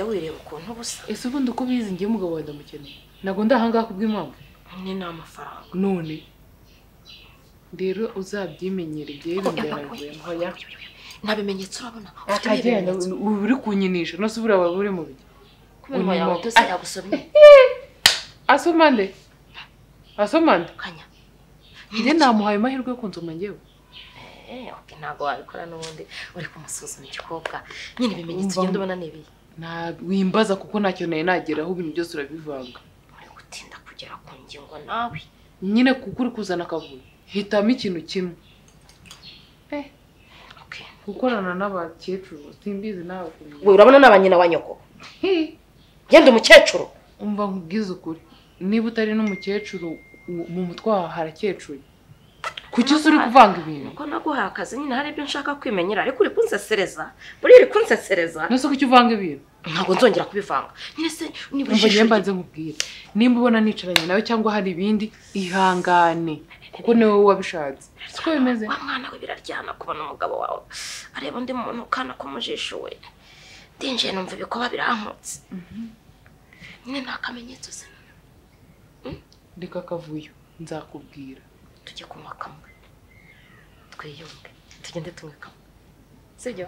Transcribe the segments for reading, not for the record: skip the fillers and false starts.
ujya wireba ukuntu busa. Ese ubundi uko bizi ngiye umugabo wawe ndamukeneye. Ntabwo ndahangaha kubw'impamvu. Ni n'amafaranga. None rero uzabyimenyera igihe bindanavuye hoya. Nta bimenyetso urabona. Akagenda uri kunyinisha no subira wawe uri mu bijya. Kumunwa yawe tose yagusomye. Asomande. Asomande. Kanya. Njye namuhaye amahirwe yo kunsoma njyewe. Okay, ntago wabikora n'ubundi uri kumusuzuma igikobwa. Nyine ibimenyetso ugenda ubona ni ibihe. Na wimbaza kuko ntacyo naye nageraho ibintu byose urabivanga. Uri gutinda kugera ku ngingo nawe. Nyine kuko uri kuzana akavuyo. Hitamo ikintu kimwe. Okay. Gukorana n'abakecuru simbizi nawe kumenya. We urabona n'abanyina wa nyoko. Genda umukecuru. Umva nkubwize ukuri. Niba utari n'umukecuru mu mutwe wawe harakecuye. Kuki uri kuvanga ibintu? Uko naguhaye akazi nyine hari ibyo nshaka kwimenyera ariko uri kunsesereza. Buri uri kunsesereza. Nose kuki uvanga ibintu? Ntabwo nzongera kubivanga. Nyine se niba ujye mbanze nkubwire. Nimba ubona nicaranye nawe cyangwa hari ibindi ihangane kuko ni wowe wabishatse. Siko bimeze? Wa mwana we biraryana kubona umugabo wawe areba undi muntu kana ko mujisho we. Ndinjiye numva ibikoba birankotse. Nyine nta kamenyetso se. Ndeka akavuyo nzakubwira. Tujye kunywa kamwe twiyunge tugende tunywe kamwe sibyo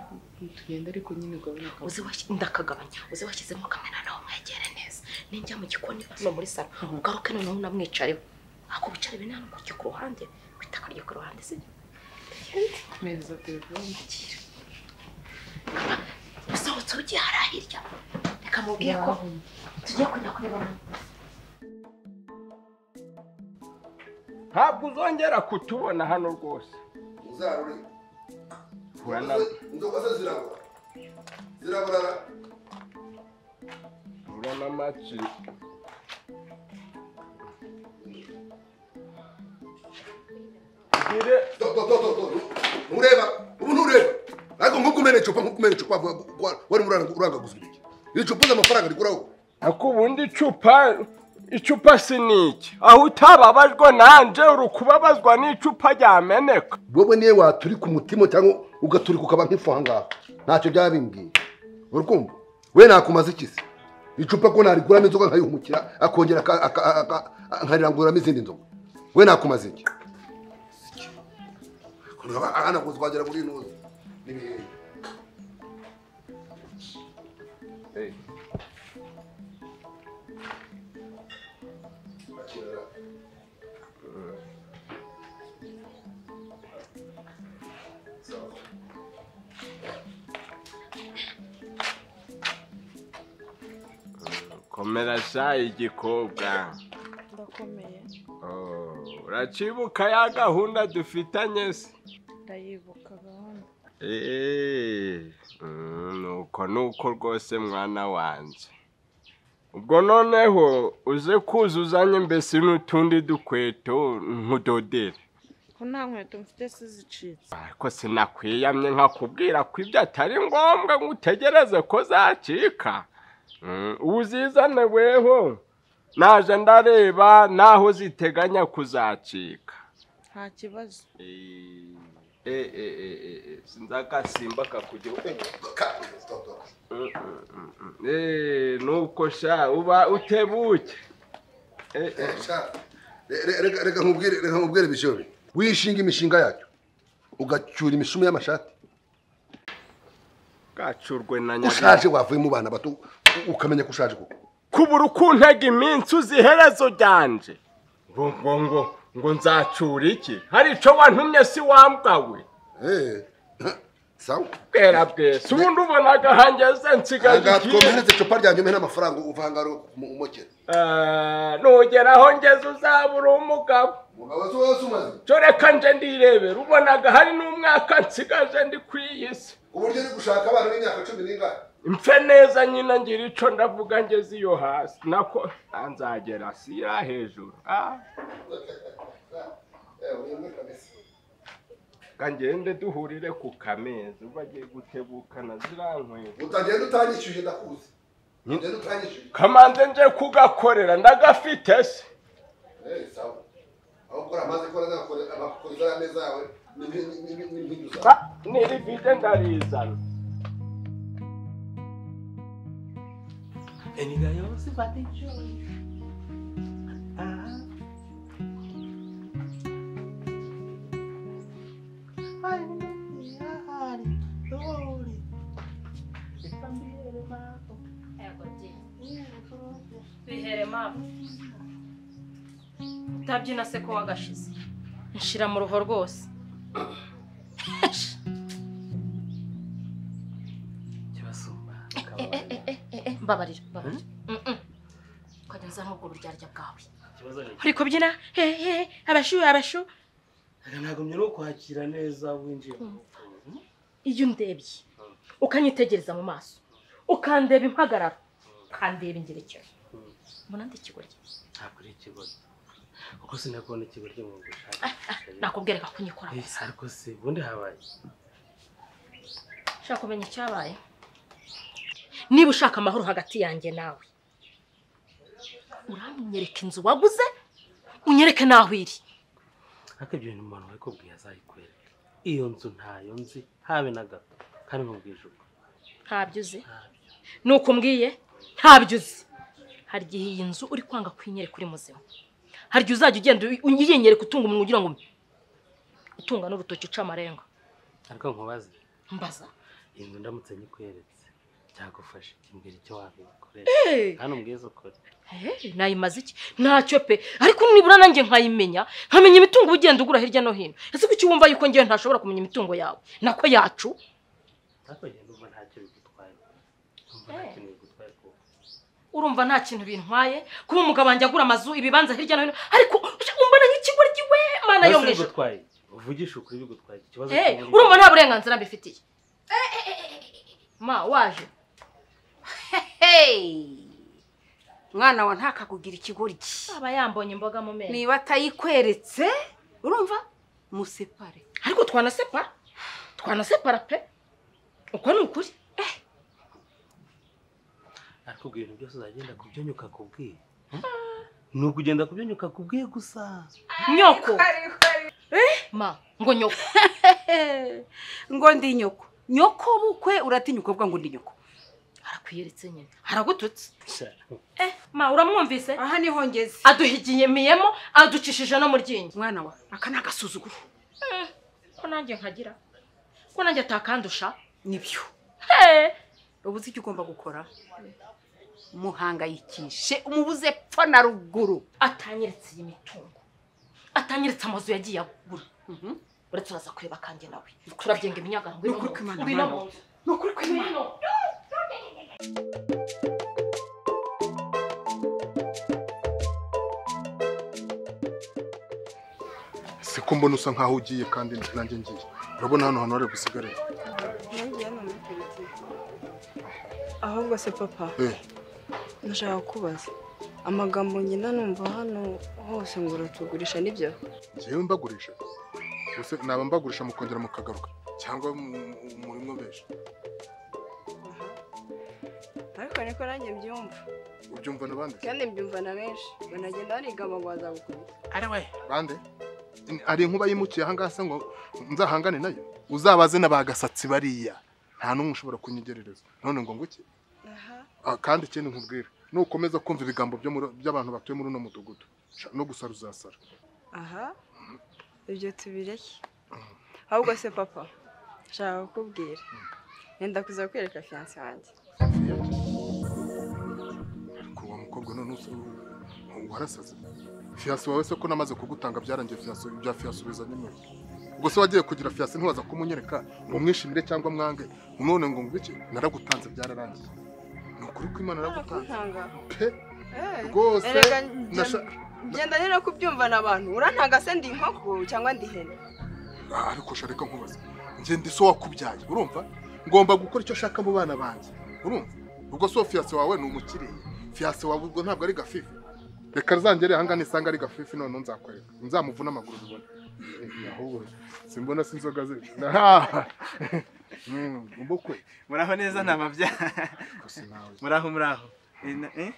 tugende ariko nyine ugabanya kamwe uzi ndakagabanya uzi washyizemo kamwe noneho mwegere neza ninjya mu gikoni no muri salo ugaruke noneho unamwicareho ako wicare bene hano gutya ku ruhande witaka ryo ku ruhande sibyo meza telefone usohotse ugiye hariya hirya reka mubwire ko tugiye kujya kureba mama. Ntabwo uzongera kutubona hano rwose. Uzarure. Inzoga se zirabura. Ziraburara. Urana amaci. Gire. Do do do do. Nureba, ubu nureba. Ariko nkukumene icupa nkukumene icupa wari uranga gusubira iki. Iri cupa z'amafaranga rikuraho. Ako ubundi icupa icupa siniki aho utababajwe nanje urukubabazwa n'icupa ryameneka. Wowe niye waturi ku mutima cyangwa ugaturika ukaba nk'ifu ahangaha ntacyo byabimbwiye. Urukumva we nakumaze iki se? Icupa ko nariguramo inzoga nkayihumukira akongera nkariranguramo izindi nzoga. We nakumaze iki? Ana kuzwagera kuri ntuzi n'ibihe. Hey. Komera sha igikobwa. Ndakomeye. Oh, uracibuka ya gahunda dufitanye se? Ndayibuka gahunda. Nuko nuko rwose mwana wanje. Ubwo noneho uze kuzuzanye mbese n'utundi dukweto nkudodere. Ko nta nkweto mfite se zicitse. Ariko sinakwiyamye nkakubwira ko ibyo atari ngombwa ngo utegereze ko zacika. Uzizane weho naje ndareba naho ziteganya kuzacika. Nta kibazo. Sinzakasimba kakujya. Nuko sha uba utebuke. Reka nkubwire, reka nkubwire bishobe. Wishinga imishinga yacyo ugacyura imishumi y'amashati. Gacurwe na nyaka. Ushaje wavuye mu bana bato ukamenya ko ushaje koko. Kubura ukuntega iminsi uziherezo ryanje. Ngo ngo ngo ngo nzacura iki? Hari ico wantumye si wambwawe. Sawa. Bwera bwese ubundi ubonaga hangeze nsigaje iki? Ngatwomereze icupa ryanjye umpe n'amafaranga uvanga umukene. Nugeraho ngeze uzabura umugabo. Umugabo se wose umaze? Cyo reka nje ndirebera ubonaga hari n'umwaka nsigaje ndi kw'iyi si. Uburyo uri gushaka abana b'imyaka 10 n'ingahe? Mfe neza nyina ngira ico ndavuga ngeze iyo hasi nako nzagera si ya hejuru. Kangende duhurire ku kameza ubagiye gutebukana zirankweto. Utagenda utanyishyuye ndakuzi. Ugenda utanyishyuye. Kamanze nje kugakorera ndagafite se. Sawa. Aho ukora amaze kora nakora abakorera ameza yawe n'ibindi zawe. Niri vide ndarizana. Eniga yose faticho. Utabyina se ko wagashize nshira mu ruho rwose. Kibasumba mbabarira mbabarira. Ukajya n'ubwo buryarya bwawe uri kubyina abashu abashu. Nagumye no kwakira neza winjiye. Iyo undebye ukanyitegereza mu maso ukandeba impagararo ukandeba ingerekero mbona ndi ikigoryi. Ntabwo uri ikigoryi kuko sinakubona ikigoryi mu gushaka. Nakubwereka ko unyikora. Ariko se ubundi habaye ushaka kumenya icyabaye? Niba ushaka amahoro hagati yanjye nawe uranyereka inzu waguze unyereke naho iri. Ariko ibyo bintu umuntu wabikubwiye azayikwereka. Iyo nzu ntayo nzi habe na gato kandi nkubwije uko. Ntabyo uzi? Nuko umbwiye ntabyo uzi. Hari igihe iyi nzu uri kwanga kwinyereka uri muzima. Hari igihe uzajya ugenda uyinyereka utunga umuntu ugira ngo utunga n'urutoki uca amarenga. Ariko nkubaze. Mbaza. Iyi nzu ndamutse nyikweretse cyagufasha kimbwira icyo wabikoresha. Hano mbwize ukuri. Nayimaze iki? Ntacyo pe. Ariko nibura nanjye nkayimenya, nkamenya imitungo ugenda ugura hirya no hino. Ese kuki wumva yuko ngiye ntashobora kumenya imitungo yawe? Nako yacu. Ariko ngenda umva ntacyo bigutwaye. Umva ntacyo bigutwaye ko. Urumva nta kintu bintwaye kuba umugabo wanjye agura amazu ibibanza hirya no hino, ariko umbona nk'ikigoryi we mana yo mwisho. Uvugisha ukuri bigutwaye ikibazo. Urumva nta burenganzira mbifitiye. Ma waje. Hey! Mwana wa ntakakugira ikigoryi. Aba yambonye imboga mu menyo. Niba atayikweretse urumva musepare. Ariko twanasepara. Twanasepara pe. Uko ni ukuri. Ariko ibintu byose uzagenda kubyonyuka kubwiye. Ni ukugenda kubyonyuka kubwiye gusa. Nyoko. Ma ngo nyoko. Ngo ndi nyoko. Nyoko bukwe uratinyuka uvuga ngo ndi nyoko. Arakwiyeretse nyine. Haragututse. Ma uramwumvise? Aha niho ngeze. Aduhigiyemiyemo aducishije no mu ryinyo. Mwana wa aka nagasuzuguro. Ko nanjye nkagira. Ko nanjye atakandusha. Nibyo. Ubuze icyo ugomba gukora. Muhangayikishe umubuze pfa na ruguru. Atanyeretse iyi mitungo. Atanyeretse amazu yagiye agura. Uretse uraza kureba kanjye nawe. Turabyenga iminyaga ngo ngwino. Nukuri kw'Imana. Siko mbona usa nkaho ugiye kandi nanjye ngiye. Urabona hano hantu hari gusigare. Ahubwo se papa. Ndashaka kubaza. Amagambo ngina numva hano hose ngo uratugurisha nibyo? Jewe mbagurisha. Use naba mbagurisha mukongera mukagaruka cyangwa muri mwo besha. Ariko niko nanjye mbyumva. Ubyumva nabande? Kandi mbyumva na benshi. Banagenda barigamba ngo bazagukubita. Ari we. Bande? Ari inkuba yimukiye aha ngaha se ngo nzahangane nayo? Uzabaze n'abagasatsi bariya. Nta n'umwe ushobora kunyigerereza. None ngo nguki? Aha. Kandi ikindi nkubwira, nukomeza kumva ibigambo by'abantu batuye muri uno mudugudu no gusara uzasara. Aha. Ibyo tubireke. Ahubwo se papa, nshaka kukubwira. Nenda kuza kwereka fiancé wanjye. Ariko wa mukobwa none warasaze. Fiancé wawe se ko namaze kugutanga byarangiye fiancé bya fiancé bizanye mwe. Ubwo se wagiye kugira fiancé ntiwaza kumunyereka ngo mwishimire cyangwa mwange none ngo ngwiki naragutanze byararangiye. Nukuri ko Imana naragutanze. Pe rwose ngenda nero kubyumva nabantu urantanga se ndi inkoko cyangwa ndi hene. Ariko shareka nkubaza. Nge ndi so wakubyaye urumva? Ngomba gukora icyo shaka mu bana banjye. Urumva? Ubwo so fiancé wawe ni umukiriye. Fiancé wawe ubwo ntabwo ari gafifi. Reka nzangere ahanga nisanga ari gafifi none nzakwereka. Nzamuvuna amaguru ubone. Ahubwo simbona sinzoga ze. Ubukwe. Muraho neza ntamabya. Muraho muraho.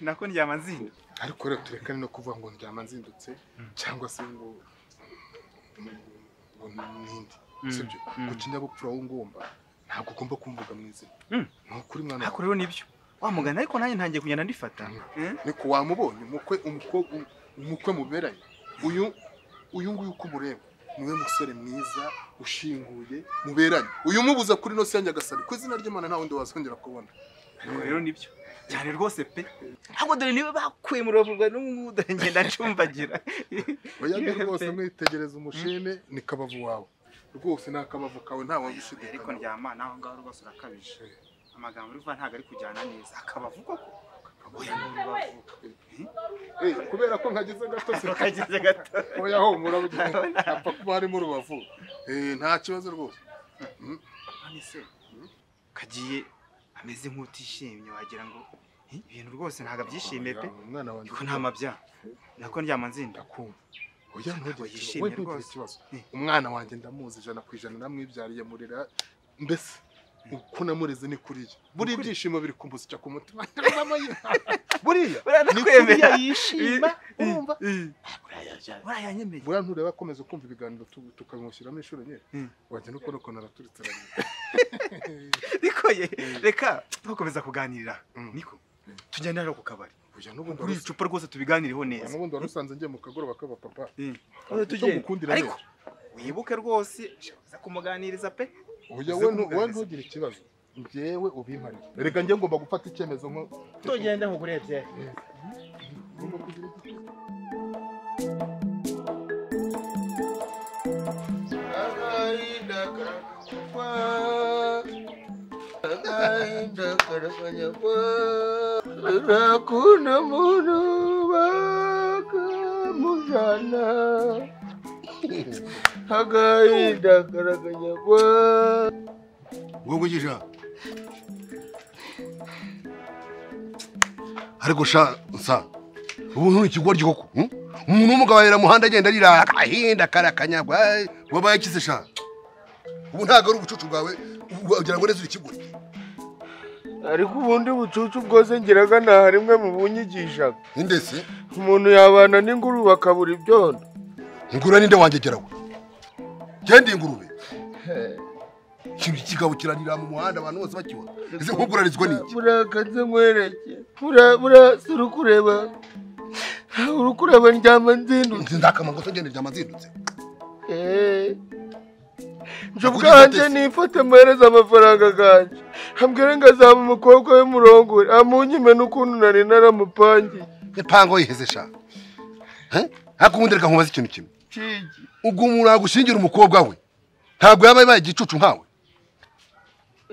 Nako ndyama nzindutse. Ariko rero turekane no kuvuga ngo ndyama nzindutse cyangwa se ngo nindi. Sibyo? Ku kinyabupfura w'ungomba ntabwo ugomba kumvuga mu izina. Ni ukuri mwana. Ariko rero nibyo. Wa mugana ariko nanjye ntangiye kugenda ndifata. Niko wamubonye umukwe umukwe muberanye. Uyu nguyu uko mureba niwe musore mwiza ushinguye muberanye. Uyu mubuza kuri no se Nyagasani ku izina ry'Imana nta wundi wazongera kubona. Rero nibyo cyane rwose pe. Ahubwo dore niwe bakuye mu rubavu rwa n'ubu ngenda ncumbagira. Oya rwose mwitegereza umushime ni kabavu wawe. Rwose nta kabavu kawe nta wabishidikanya. Ariko ndyama naho ngaho rwose urakabije. Amagambo uruva ntago ari kujyana neza. Akabavu koko. Oya n'urubavu. Kubera ko nkagize gato se. Kagize gato. Oya ho murabugira. Apfa kuba ari mu rubavu. Nta kibazo rwose. None se kagiye ameze nk'utishimye wagira ngo ibintu rwose ntago abyishimiye pe. Umwana wanjye ko nta mabya. Nako ndyama nzinda kumva. Oya ntugire ikibazo. Umwana wanjye ndamuzi 100% namwibyariye murira mbese uko namureze ni kuriya. Buri ibyishimo biri kumbusya ku mutima. Buriya ni kuriya yishima urumva. Buriya yanyemeye. Buriya ntureba akomeza kumva ibiganiro tukabimushyiramo inshuro nyinshi. Wajya no kubona ukuntu araturitse. Niko ye reka twakomeza kuganirira. Niko tujyane hano ku kabari. Kuri icupa rwose tubiganireho neza. N'ubundi warusanze ngiye mu kagoroba kaba papa. Tugende. Ariko wibuke rwose uza kumuganiriza pe. Oya we ntugire ikibazo. Njyewe ubimparire. Reka njye ngomba gufata icyemezo nko tugende nkugurebye. Rakuna muntu bakamujana agahinda karakanyagwa. Ngogugisha ariko sha nsa ubu nturi ikigoryi koko. Umuntu w'umugabo ahera muhanda agenda arira agahinda karakanyagwa. Wabaye iki se sha? Ubu ntago ari ubucucu bwawe ugira ngo neza uri ikigoryi. Ariko ubundi bucucu bwose ngiraga nta harimwe mu bunyigishaga. Ninde se? Umuntu yabana n'ingurube akabura ibyondo. Ingurube ninde wangegerawe? Genda ingurube. Ikintu kigabo kiranira mu muhanda abantu bose bakibona. Ese nkugurarizwa n'iki? Murakaze nkwereke. Mura surukureba. Urukureba ndyama nzindutse. Ndakama ngo tugende ndyama nzindutse. Nje ubwanje nifate muhereza amafaranga ganje. Ambwira ngo azaba umukobwa we murongore. Amunyime n'ukuntu nari naramupangiye. Ipango yiheze sha. Hako ubundi reka nkubaze ikintu kimwe. Ubwo umuntu agushingira umukobwa we ntabwo yaba yabaye igicucu nkawe.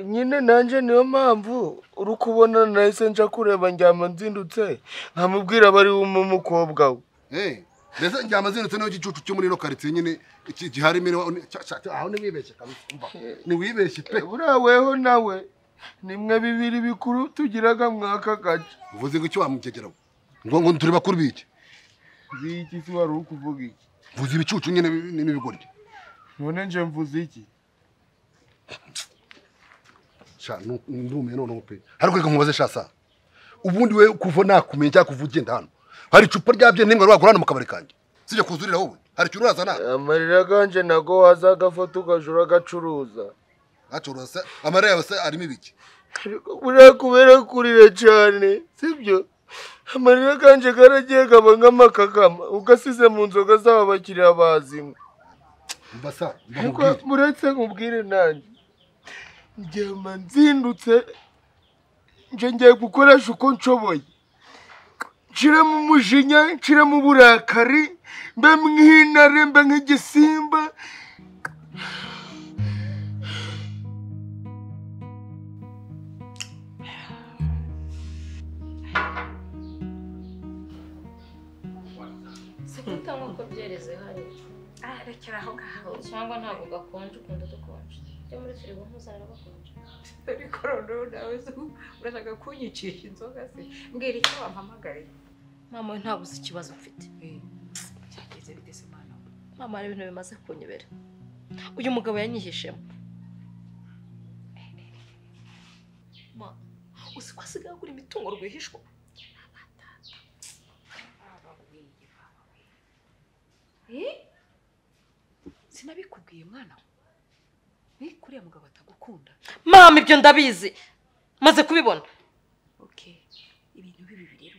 Nyine nanje niyo mpamvu uri kubona nahise nja kureba ndyama nzindutse nkamubwira bari umukobwa we. Mbese ndyama nzindutse niyo gicucu cyo muri no quartier nyine gihari mire aho ni wibeshye kabisa umva. Ni wibeshye pe. Buriya weho nawe nimwe bibiri bikuru tugiraga mwaka gace. Uvuze ngo icyo wamugegeraho. Ngo turi bakuru biki? Biki si wari ukuvuga iki? Mvuze ibicucu nyine n'ibigoryi. None nje mvuze iki? Sha ndume none pe. Ariko reka nkubaze sha sa. Ubundi we kuva nakumenya cyangwa kuva ugenda hano. Hari icupa ryabye nimwe rwagurana mu kabari kanjye. Sije kuzurira wowe. Hari icyo urazana? Amarira ganje nago wazaga foto ukajura gacuruza. Gacuruza amarira yawe se arimo ibiki? Buriya kubera kurira cyane, sibyo? Amarira ganje karagiye kaba nk'amakakama ugasize mu nzoga z'aba bakiriya bazinywa. Mbasa muretse nkubwire nanjye ndyama nzindutse nje ngiye gukoresha uko nshoboye nshiremo umujinya nshiremo uburakari mbe nk'intare mbe nk'igisimba. Sikutanywa ko byereze hariya. Rekera aho ngaho. Cyangwa ntabwo gakonje ukunda dukonje. Jya muri firigo ntuzarara gakonje. Ariko noneho nawe urashaka kunyicisha inzoga se? Mbwira icyo wampamagariye. Mama we ntabwo uzi ikibazo mfite. Cyagenze bite se mwana we? Mama hari ibintu bimaze kunyobera. Uyu mugabo yanyihishemo. Ma, uzi ko asigaye agura imitungo rwihishwa? Sinabikubwiye mwana we. Ni kuriya mugabo atagukunda. Mama ibyo ndabizi. Maze kubibona. Okay.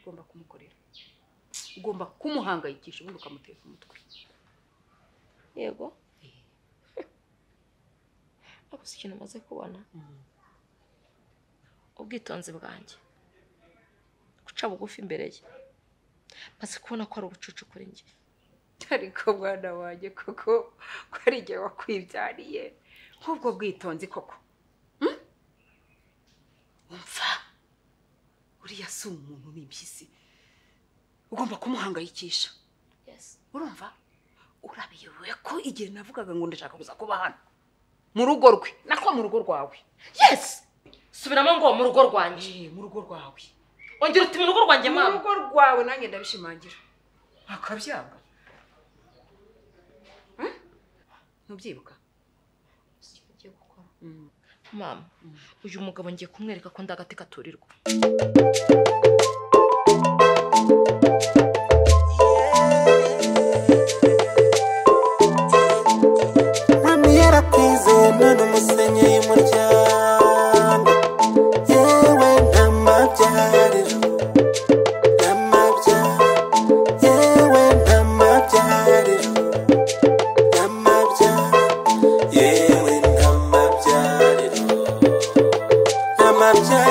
ugomba kumukorera. Ugomba kumuhangayikisha ubundi ukamuteka umutwe. Yego. Ako si ikintu maze kubona. Ubwitonzi bwanjye. Guca bugufi imbere ye. Maze kubona ko ari ubucucu kuri njye. Ariko mwana wanjye koko ko ari igihe wakwibyariye nk'ubwo bwitonzi koko. Umva uriya si umuntu ni impyisi. Ugomba kumuhangayikisha. Yes. Urumva? Urabiyobewe ko igihe navugaga ngo ndashaka kuza kuba hano mu rugo rwe, nako mu rugo rwawe. Yes. Subiramo ngo mu rugo rwanjye. Mu rugo rwawe. Ongera uti mu rugo rwanjye mama. Mu rugo rwawe nanjye ndabishimangira. Akabyanga. Ntubyibuka? Ngiye gukora. Mama, uyu mugabo ngiye kumwereka ko ndagati katurirwa. Mami yarakwizeye none umusenyi y'umuryango. Yewe ntamabyariro, ntamabyariro, yewe ntamabyariro, ntamabyariro, yewe ntamabyariro, ntamabyariro.